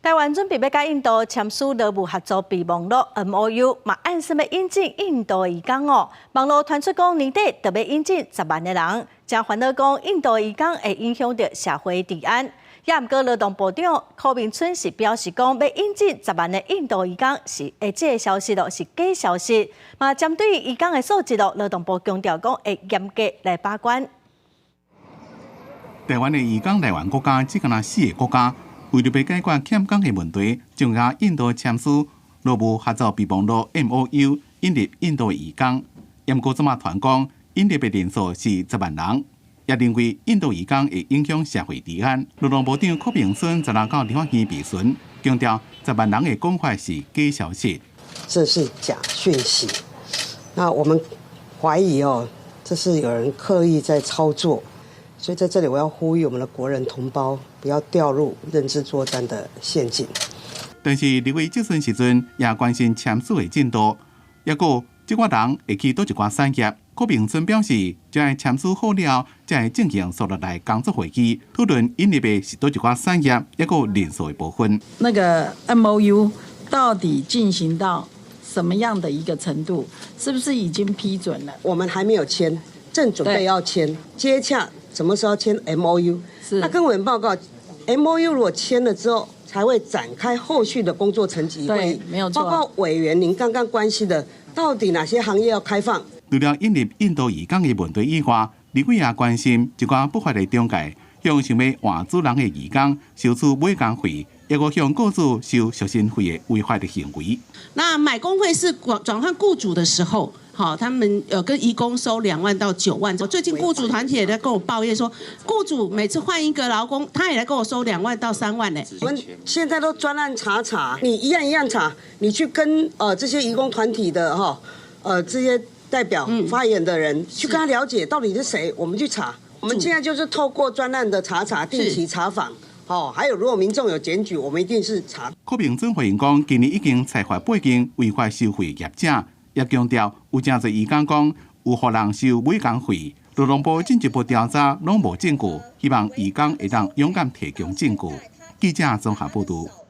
台灣準備欲佮印度簽署勞務合作備忘錄 MOU，嘛暗示欲引進印度移工哦。網路傳出講年底就欲引進10萬个人，誠煩惱講印度移工會影響著社會治安。也毋過勞動部長柯銘春是表示講，欲引進十萬个印度移工是會這个消息咯，是假消息。嘛針對移工的素質咯，勞動部強調講會嚴格來把關。台灣的移工來源國家只干焦四个國家，為著欲解決欠工的問題，將佮印度簽署勞務合作備忘錄 MOU，引入印度移工。毋過這馬傳講引入的人數是十萬人，也認為印度移工會影響社會治安。勞動部長柯銘春十六號立法院備詢，強調十萬人的講法是假消息。這是假訊息。那我們懷疑哦，這是有人刻意在操作。所以在這裡，我要呼籲我們的國人同胞不要掉入認知作戰的陷阱。但是立委質詢時陣也關心簽署的進度，抑閣這寡人會去佗一寡產業。柯銘春表示，將會簽署好了，才會進行所落來工作會議，討論引入的是佗一寡產業，抑閣人數的部分。那個 MOU 到底進行到什麼樣的一個程度？是不是已經批准了？我們還沒有簽，正準備要簽，接洽。什麼時候簽 MOU？那跟委員報告，MOU 如果簽了之後，才會展開後續的工作層級會議。對，沒有錯。包括委員您剛剛關心的，到底哪些行業要開放？除了引入印度移工的問題以外，立委也關心一寡不法的中介，向想欲換主人的移工收取買工費，抑閣向雇主收贖身費的違法的行為。那買工費是轉轉換雇主的時候。好，他們跟移工收2萬到9萬。最近雇主團體也在跟我抱怨說，雇主每次換一個勞工，他也來跟我收2萬到3萬呢。我們現在都專案查查，你一案一案查，你去跟這些移工團體的哈這些代表發言的人去跟他了解到底是誰，我們去查。我們現在就是透過專案的查查，定期查訪。哦，還有如果民眾有檢舉，我們一定是查。柯銘春回應講，今年已經裁罰八間違法收費業者。也強調有誠濟移工講有予人收買工費，勞動部進一步調查攏無證據，希望移工會當勇敢提供證據。記者綜合報導。